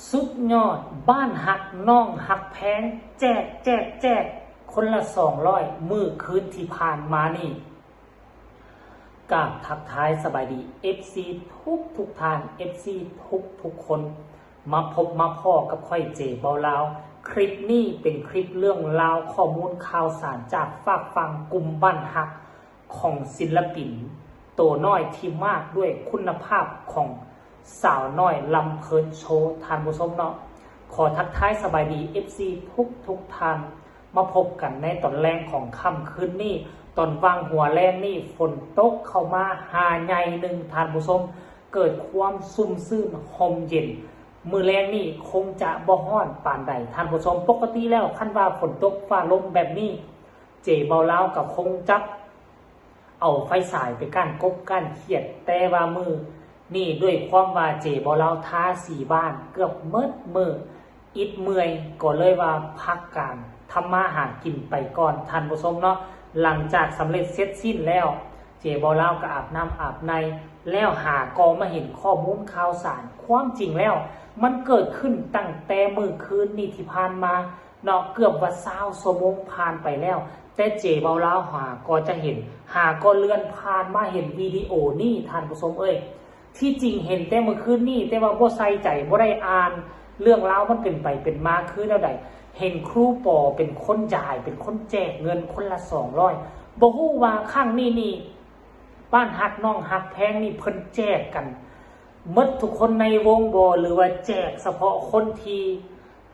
ສຸດຍອດ ບ້ານຮັກນ້ອງຮັກແພງ ແຈກ ແຈກ ແຈກ ຄົນລະສອງຮ້ອຍ ມື້ຄືນທີ່ຜ່ານມານີ້. ກາບທັກທາຍສະບາຍດີ ເອັຟຊີ ທຸກໆທ່ານ ເອັຟຊີ ທຸກໆຄົນ ມາພົບມາພໍ້ກັບຂ້ອຍ ເຈ ເບົາລາວ. ຄລິບນີ້ເປັນຄລິບເລື່ອງລາວ ຂໍ້ມູນຂ່າວສານຈາກຟາກຝັ່ງກຸ່ມບ້ານຮັກ ຂອງສິນລະປິນໂຕນ້ອຍທີ່ມາກດ້ວຍຄຸນນະພາບຂອງສາວນ້ອຍລຳເພີນໂຊ ທ່ານຜູ້ຊົມເນາະ. ຂໍທັກທາຍສະບາຍດີ ເອັຟຊີ ທຸກໆທ່ານ ມາພົບກັນໃນຕອນແລງຂອງຄ່ຳຄືນນີ້. ຕອນຫວ່າງຫົວແລງນີ້ ຝົນຕົກເຂົ້າມາຫາໃຫຍ່ໜຶ່ງ ທ່ານຜູ້ຊົມ, ເກີດຄວາມຊຸ່ມຊື່ນຮົ່ມເຢັນ. ມື້ແລງນີ້ຄົງຈະບໍ່ຮ້ອນປານໃດ ທ່ານຜູ້ຊົມ. ປົກກະຕິແລ້ວ ຄັນວ່າຝົນຕົກຟ້າລົມແບບນີ້ ເຈ ເບົາລາວກໍຄົງຈັບ ເອົາໄຟສາຍໄປກ້ານກົບກ້ານຂຽດ, ແຕ່ວ່າມື້ນີ້ດ້ວຍຄວາມວ່າເຈ ເບົາລາວທາສີບ້ານເກືອບໝົດມື້ ອິດເມື່ອຍ ກໍເລີຍວ່າພັກການທຳມາຫາກິນໄປກ່ອນ ທ່ານຜູ້ຊົມເນາະ. ຫຼັງຈາກສຳເລັດເສັດສິ້ນແລ້ວ ເຈ ເບົາລາວກໍອາບນ້ຳອາບໃນ ແລ້ວຫາກໍມາເຫັນຂໍ້ມູນຂ່າວສານ. ຄວາມຈິງແລ້ວ ມັນເກີດຂຶ້ນຕັ້ງແຕ່ມື້ຄືນນີ້ທີ່ຜ່ານມາ ເນາະ ເກືອບວ່າຊາວຊົ່ວໂມງຜ່ານໄປແລ້ວ, ແຕ່ເຈ ເບົາລາວຫາກໍຈະເຫັນ ຫາກໍເລື່ອນຜ່ານມາເຫັນວິດີໂອນີ້ ທ່ານຜູ້ຊົມເອີຍ. ທີ່ຈິງເຫັນແຕ່ມື້ຄືນນີ້ ແຕ່ວ່າບໍ່ໃສ່ໃຈ ບໍ່ໄດ້ອ່ານເລື່ອງລາວມັນເປັນໄປເປັນມາຄືແນວໃດ. ເຫັນຄູປໍເປັນຄົນຈ່າຍ ເປັນຄົນແຈກເງິນຄົນລະສອງຮ້ອຍ. ບໍ່ຮູ້ວ່າຄັ້ງນີ້ນີ້ ບ້ານຮັກນ້ອງຮັກແພງນີ້ເພິ່ນແຈກກັນໝົດທຸກຄົນໃນວົງບໍ່ ຫຼືວ່າແຈກສະເພາະຄົນທີ່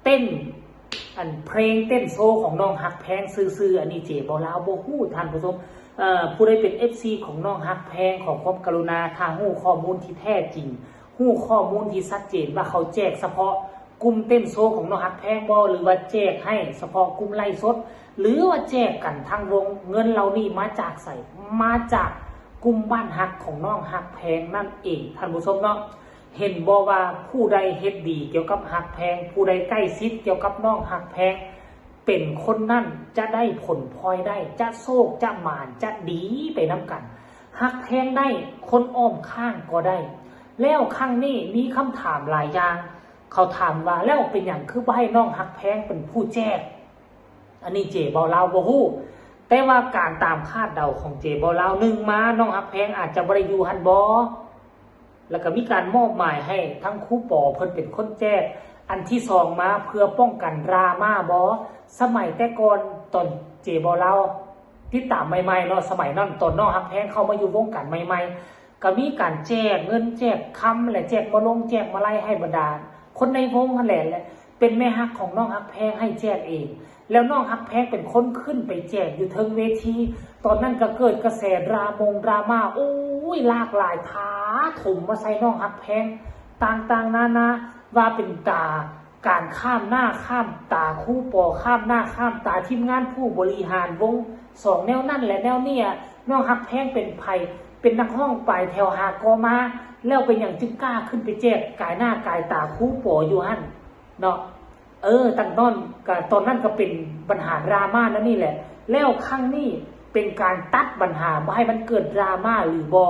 ເຕັ້ນ ອັນເພງເຕັ້ນໂຊຂອງນ້ອງຮັກແພງຊື່ໆ. ອັນນີ້ເຈ ເບົາລາວບໍ່ຮູ້ ທ່ານຜູ້ຊົມ. ເອີ ຜູ້ໃດເປັນເອັຟຊີຂອງນ້ອງຮັກແພງ ຂໍຄວາມກະລຸນາ ຖ້າຮູ້ຂໍ້ມູນທີ່ແທ້ຈິງ ຮູ້ຂໍ້ມູນທີ່ຊັດເຈນວ່າເຂົາແຈກສະເພາະກຸ່ມເຕັ້ນໂຊຂອງນ້ອງຮັກແພງບໍ່ ຫຼືວ່າແຈກໃຫ້ສະເພາະກຸ່ມໄລຟ໌ສົດ ຫຼືວ່າແຈກກັນທັງວົງ. ເງິນເຫຼົ່ານີ້ມາຈາກໃສ? ມາຈາກກຸ່ມບ້ານຮັກຂອງນ້ອງຮັກແພງນັ້ນເອງ ທ່ານຜູ້ຊົມເນາະ. ເຫັນບໍ່ວ່າຜູ້ໃດເຮັດດີກ່ຽວກັບຮັກແພງ ຜູ້ໃດໃກ້ຊິດກ່ຽວກັບນ້ອງຮັກແພງ ເປັນຄົນນັ້ນຈະໄດ້ຜົນພອຍໄດ້ ຈະໂຊກຈະໝານ ຈະດີໄປນຳກັນ. ຮັກແພງໄດ້ ຄົນອ້ອມຂ້າງກໍໄດ້. ແລ້ວຄັ້ງນີ້ມີຄຳຖາມຫຼາຍຢ່າງ ເຂົາຖາມວ່າ ແລ້ວເປັນຫຍັງຄືບໍ່ໃຫ້ນ້ອງຮັກແພງເປັນຜູ້ແຈກ? ອັນນີ້ເຈ ເບົາລາວບໍ່ຮູ້ ແຕ່ວ່າການຕາມຄາດເດົາຂອງເຈ ເບົາລາວ ໜຶ່ງມາ ນ້ອງຮັກແພງອາດຈະບໍ່ໄດ້ຢູ່ຫັ້ນບໍ ແລ້ວກໍມີການມອບໝາຍໃຫ້ທັງຄູປໍເພິ່ນເປັນຄົນແຈກ. ອັນທີສອງມາ ເພື່ອປ້ອງກັນດຣາມາບໍ? ສະໄໝແຕ່ກ່ອນ ຕອນເຈ ເບົາລາວຕິດຕາມໃໝ່ໆເນາະ ສະໄໝນັ້ນຕອນນ້ອງຮັກແພງເຂົ້າມາຢູ່ວົງການໃໝ່ໆ ກໍມີການແຈກເງິນແຈກຄຳ ແລະ ແຈກມາລົງແຈກມາໄລໃຫ້ບັນດາຄົນໃນວົງຫັ້ນແຫຼະ ແລະ ເປັນແມ່ຮັກຂອງນ້ອງຮັກແພງໃຫ້ແຈກເອງ. ແລ້ວນ້ອງຮັກແພງເປັນຄົນຂຶ້ນໄປແຈກຢູ່ເທິງເວທີ. ຕອນນັ້ນກໍເກີດກະແສດຣາມົງດຣາມາ ໂອ້ຍ ຫຼາກຫຼາຍຖາຖົມມາໃສ່ນ້ອງຮັກແພງຕ່າງໆນານາ ວ່າເປັນກາ ການຂ້າມໜ້າຂ້າມຕາຄູປໍ ຂ້າມໜ້າຂ້າມຕາທີມງານຜູ້ບໍລິຫານວົງ ສອງແນວນັ້ນແລະແນວນີ້. ນ້ອງຮັກແພງເປັນໃຜ? ເປັນນັກຮ້ອງປາຍແຖວຫາກໍມາ ແລ້ວເປັນຫຍັງຈຶ່ງກ້າຂຶ້ນໄປແຈກກາຍໜ້າກາຍຕາຄູປໍຢູ່ຫັ້ນເນາະ? ເອີ ຕັ້ງຕອນ ກະຕອນນັ້ນກໍເປັນບັນຫາດຣາມານັ້ນນີ້ແຫຼະ. ແລ້ວຄັ້ງນີ້ເປັນການຕັດບັນຫາບໍ່ໃຫ້ມັນເກີດດຣາມາຫຼືບໍ່?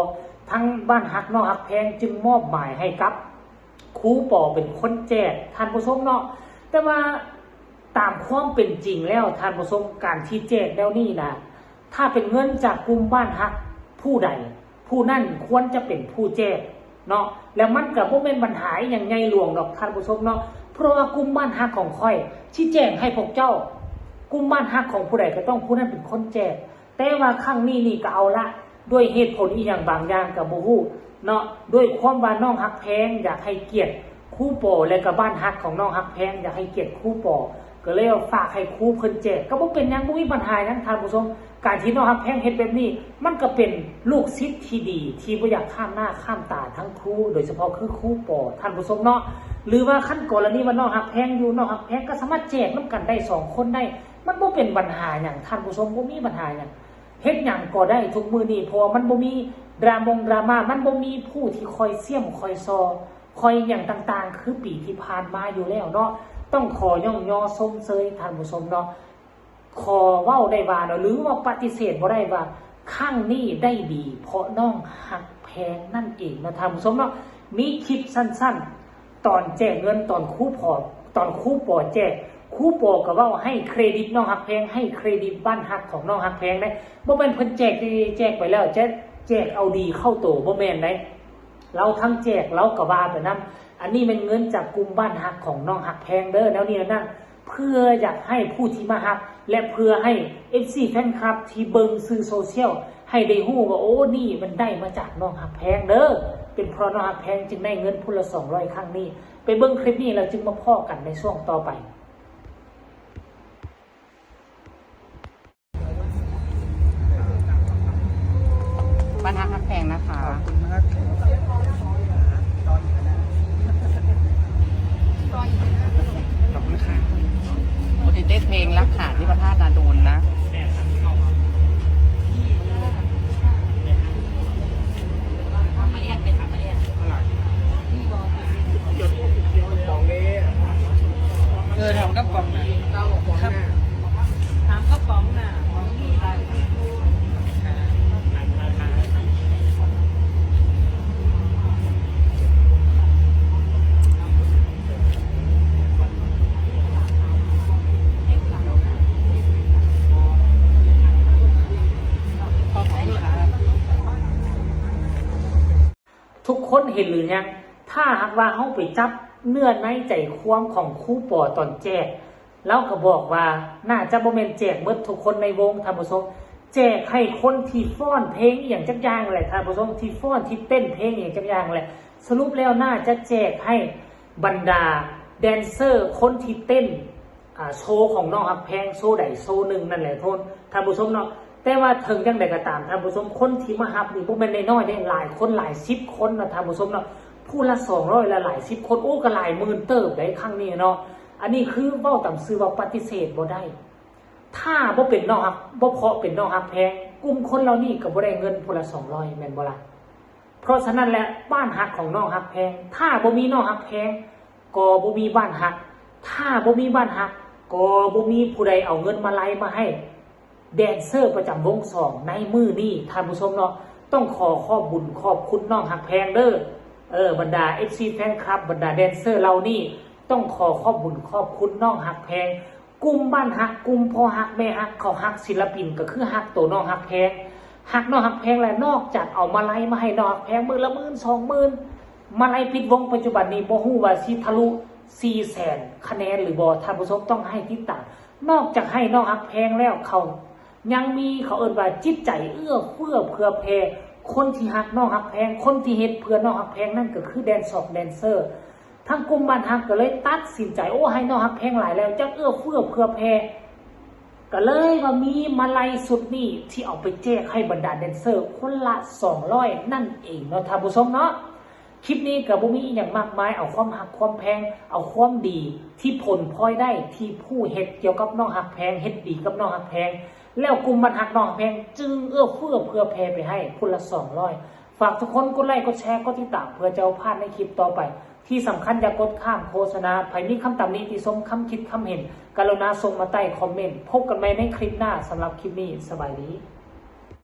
ທາງບ້ານຮັກນ້ອງຮັກແພງຈຶ່ງມອບໝາຍໃຫ້ກັບ ຄູປໍເປັນຄົນແຈກ ທ່ານຜູ້ຊົມເນາະ. ແຕ່ວ່າຕາມຄວາມເປັນຈິງແລ້ວ ທ່ານຜູ້ຊົມ ການທີ່ແຈກແນວນີ້ນະ ຖ້າເປັນເງິນຈາກກຸ່ມບ້ານຮັກຜູ້ໃດ ຜູ້ນັ້ນຄວນຈະເປັນຜູ້ແຈກເນາະ. ແລ້ວມັນກໍບໍ່ແມ່ນບັນຫາອີ່ຫຍັງໃຫຍ່ຫຼວງດອກ ທ່ານຜູ້ຊົມເນາະ ເພາະວ່າກຸ່ມບ້ານຮັກຂອງຂ້ອຍຊິແຈກໃຫ້ພວກເຈົ້າ ກຸ່ມບ້ານຮັກຂອງຜູ້ໃດກໍຕ້ອງຜູ້ນັ້ນເປັນຄົນແຈກ. ແຕ່ວ່າຄັ້ງນີ້ນີ້ກໍເອົາລະ ດ້ວຍເຫດຜົນອີ່ຫຍັງບາງຢ່າງກໍບໍ່ຮູ້ເນາະ ດ້ວຍຄວາມວ່ານ້ອງຮັກແພງຢາກໃຫ້ກຽດຄູປໍ ແລະກໍບ້ານຮັກຂອງນ້ອງຮັກແພງຢາກໃຫ້ກຽດຄູປໍ ກໍເລີຍວ່າຝາກໃຫ້ຄູເພິ່ນແຈກ ກໍບໍ່ເປັນຫຍັງ ບໍ່ມີບັນຫາຫຍັງທ່ານຜູ້ຊົມ. ການທີ່ນ້ອງຮັກແພງເຮັດແບບນີ້ ມັນກໍເປັນລູກສິດທີ່ດີ ທີ່ບໍ່ຢາກຂ້າມໜ້າຂ້າມຕາທັງຄູ ໂດຍສະເພາະຄືຄູປໍ ທ່ານຜູ້ຊົມເນາະ. ຫຼືວ່າຄັນກໍລະນີວ່ານ້ອງຮັກແພງຢູ່ ນ້ອງຮັກແພງກໍສາມາດແຈກນຳກັນໄດ້ສອງຄົນໄດ້ ມັນບໍ່ເປັນບັນຫາຫຍັງທ່ານຜູ້ຊົມ ບໍ່ມີບັນຫາຫຍັງ. ເຮັດຫຍັງກໍໄດ້ທຸກມື້ນີ້ ເພາະວ່າມັນບໍ່ມີດຣາມົງດຣາມາ ມັນບໍ່ມີຜູ້ທີ່ຄອຍສ່ຽມຄອຍຊໍ ຄອຍຫຍັງຕ່າງໆ ຄືປີທີ່ຜ່ານມາຢູ່ແລ້ວເນາະ. ຕ້ອງຂໍຍ້ອງຍໍຊົມເຊີຍທ່ານຜູ້ຊົມເນາະ. ຂໍເວົ້າໄດ້ວ່າເນາະ ຫຼືວ່າປະຕິເສດບໍ່ໄດ້ວ່າ ຄັ້ງນີ້ໄດ້ດີເພາະນ້ອງຮັກແພງນັ້ນເອງເນາະທ່ານຜູ້ຊົມເນາະ. ມີຄລິບສັ້ນໆ ຕອນແຈກເງິນ ຕອນຄູປໍ ຕອນຄູປໍແຈກ ຄູປໍກໍເວົ້າໃຫ້ເຄຣດິດນ້ອງຮັກແພງ ໃຫ້ເຄຣດິດບ້ານຮັກຂອງນ້ອງຮັກແພງເດ້. ບໍ່ແມ່ນເພິ່ນແຈກ ແຈກໄປແລ້ວ ຈະແຈກເອົາດີເຂົ້າໂຕ ບໍ່ແມ່ນເດ້. ລາວທັງແຈກ ລາວກໍວ່າໄປນຳ. ອັນນີ້ແມ່ນເງິນຈາກກຸ່ມບ້ານຮັກຂອງນ້ອງຮັກແພງເດີ ແນວນີ້ແນວນັ້ນ ເພື່ອຢາກໃຫ້ຜູ້ທີ່ມາຮັບ ແລະ ເພື່ອໃຫ້ເອັຟຊີແຟນຄລັບທີ່ເບິ່ງສື່ໂຊຊຽວ ໃຫ້ໄດ້ຮູ້ວ່າ ໂອ້ ນີ້ມັນໄດ້ມາຈາກນ້ອງຮັກແພງເດີ ເປັນເພາະນ້ອງຮັກແພງຈຶ່ງໄດ້ເງິນພຸ້ນລະສອງຮ້ອຍຄັ້ງນີ້. ໄປເບິ່ງຄລິບນີ້ແລ້ວຈຶ່ງມາພໍ້ກັນໃນຊ່ວງຕໍ່ໄປ. ບ້ານຮັກຮັກແພງນະຄະ ຂອບຄຸນມາກ ຂອບຄຸນຄ່ະ. ໂອ້ ໄດ້ເຕັ້ນເພງລັກຖານທີ່ພະທາດນາໂດນນະ. ເອີ ຖາມກັບປອງນະ ຖາມກັບປອງນະ. ທຸກຄົນເຫັນຫຼືຍັງ? ຖ້າຫາກວ່າເຮົາໄປຈັບເນື້ອໃນໃຈຄວາມຂອງຄູປໍຕອນແຈກ ລາວກໍບອກວ່າໜ້າຈະບໍ່ແມ່ນແຈກເໝິດທຸກຄົນໃນວົງ ທ່ານຜູ້ຊົມ, ແຈກໃຫ້ຄົນທີ່ຟ້ອນເພງອີ່ຫຍັງຈັກຢ່າງແຫຼະ ທ່ານຜູ້ຊົມ, ທີ່ຟ້ອນທີ່ເຕັ້ນເພງອີ່ຫຍັງຈັກຢ່າງແຫຼະ. ສະຫຼຸບແລ້ວໜ້າຈະແຈກໃຫ້ບັນດາແດນເຊີຄົນທີ່ເຕັ້ນ ອາ ໂຊຂອງນ້ອງຮັກແພງ ໂຊໃດໂຊໜຶ່ງນັ້ນແຫຼະ ທ່ານ ທ່ານຜູ້ຊົມເນາະ. ແຕ່ວ່າເຖິງຈັ່ງໃດກໍຕາມ ທ່ານຜູ້ຊົມ, ຄົນທີ່ມາຮັບນີ້ບໍ່ແມ່ນນ້ອຍໆເດ້, ຫຼາຍຄົນ ຫຼາຍສິບຄົນນະ ທ່ານຜູ້ຊົມເນາະ, ຜູ້ລະສອງຮ້ອຍ ລະຫຼາຍສິບຄົນ, ໂອ້ ກໍຫຼາຍໝື່ນເຕີບໃດ໋ຄັ້ງນີ້ເນາະ. ອັນນີ້ຄືເວົ້າຕາມຊື່ວ່າປະຕິເສດບໍ່ໄດ້. ຖ້າບໍ່ເປັນນ້ອງຮັກ ບໍ່ເພາະເປັນນ້ອງຮັກແພງ, ກຸ່ມຄົນເຫຼົ່ານີ້ກໍບໍ່ໄດ້ເງິນຜູ້ລະສອງຮ້ອຍ ແມ່ນບໍ່ລະ? ເພາະສະນັ້ນແຫຼະ ບ້ານຮັກຂອງນ້ອງຮັກແພງ, ຖ້າບໍ່ມີນ້ອງຮັກແພງ ກໍບໍ່ມີບ້ານຮັກ, ຖ້າບໍ່ມີບ້ານຮັກ ກໍບໍ່ມີຜູ້ໃດເອົາເງິນມາໄລມາໃຫ້ແດນເຊີປະຈຳວົງສອງໃນມື້ນີ້ ທ່ານຜູ້ຊົມເນາະ. ຕ້ອງຂໍຂອບບຸນຂອບຄຸນນ້ອງຮັກແພງເດີ. ເອີ ບັນດາເອັຟຊີແຟນຄລັບ, ບັນດາແດນເຊີເຫຼົ່ານີ້ ຕ້ອງຂໍຂອບບຸນຂອບຄຸນນ້ອງຮັກແພງ. ກຸ່ມບ້ານຮັກ, ກຸ່ມພໍ່ຮັກແມ່ຮັກ ເຂົາຮັກສິນລະປິນ ກໍຄືຮັກໂຕນ້ອງຮັກແພງ, ຮັກນ້ອງຮັກແພງ ແລະ ນອກຈາກເອົາມາໄລມາໃຫ້ນ້ອງຮັກແພງມື້ລະໝື່ນ ສອງໝື່ນ, ມາໄລປິດວົງປັດຈຸບັນນີ້ບໍ່ຮູ້ວ່າຊິທະລຸສີ່ແສນຄະແນນຫຼືບໍ່? ທ່ານຜູ້ຊົມຕ້ອງໃຫ້ຕິດຕາມ. ນອກຈາກໃຫ້ນ້ອງຮັກແພງແລ້ວ ເຂົາຍັງມີ ເຂົາເອີ້ນວ່າຈິດໃຈເອື້ອເຟື້ອເຜື່ອແຜ່. ຄົນທີ່ຮັກນ້ອງຮັກແພງ, ຄົນທີ່ເຮັດເພື່ອນ້ອງຮັກແພງນັ້ນ ກໍຄືແດນຊອກແດນເຊີ. ທາງກຸ່ມບ້ານຮັກກໍເລີຍຕັດສິນໃຈ, ໂອ້ ໃຫ້ນ້ອງຮັກແພງຫຼາຍແລ້ວ ຈັກເອື້ອເຟື້ອເຜື່ອແຜ່, ກໍເລີຍວ່າມີມາໄລຊຸດນີ້ທີ່ເອົາໄປແຈກໃຫ້ບັນດາແດນເຊີຄົນລະສອງຮ້ອຍນັ້ນເອງເນາະ ທ່ານຜູ້ຊົມເນາະ. ຄລິບນີ້ກໍບໍ່ມີອີ່ຫຍັງມາກມາຍ, ເອົາຄວາມຮັກຄວາມແພງ, ເອົາຄວາມດີທີ່ຜົນພອຍໄດ້ທີ່ຜູ້ເຮັດກ່ຽວກັບນ້ອງຮັກແພງ, ເຮັດດີກັບນ້ອງຮັກແພງ, ແລ້ວກຸ່ມບ້ານຮັກນ້ອງຮັກແພງຈຶ່ງເອື້ອເຟື້ອເຜື່ອແຜ່ໄປໃຫ້ຄົນລະສອງຮ້ອຍ. ຝາກທຸກຄົນກົດໄລ ກົດແຊ ກົດຕິດຕາມ ເພື່ອຈະບໍ່ພາດໃນຄລິບຕໍ່ໄປ. ທີ່ສຳຄັນຢ່າກົດຂ້າມໂຄສະນາ. ໃຜມີຄຳຕຳໜິຕິຊົມ, ຄຳຄິດຄຳເຫັນ, ກະລຸນາສົ່ງມາໃຕ້ຄອມເມັນ. ພົບກັນໃໝ່ໃນຄລິບໜ້າ. ສຳລັບຄລິບນີ້ ສະບາຍດີ.